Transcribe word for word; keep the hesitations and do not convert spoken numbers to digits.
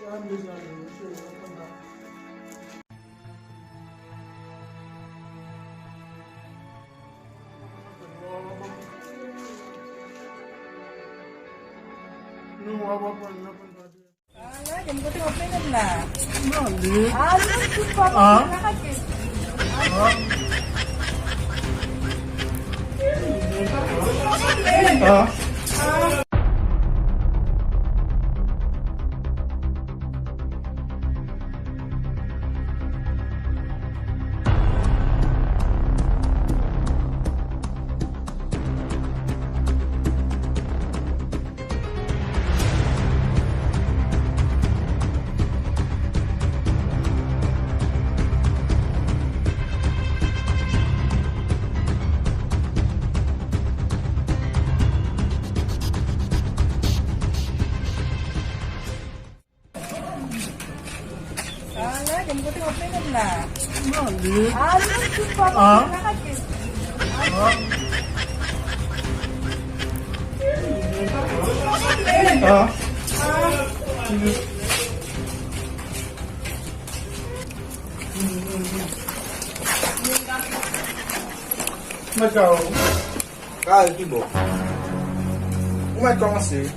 Non, w ap aprann, n ap aprann pa di. Ah, lage m, kote w ap mennen m la? M ale. Ale, tout pa. Ah. Lage. Ah. Ah. Ah, lage m, kote w ap mennen m la? M ale. Ale, tout pa. Ah. Lage. Ah. Ah. Mwen ka ou. Kare ki bò? Ou mèt kòmanse wi.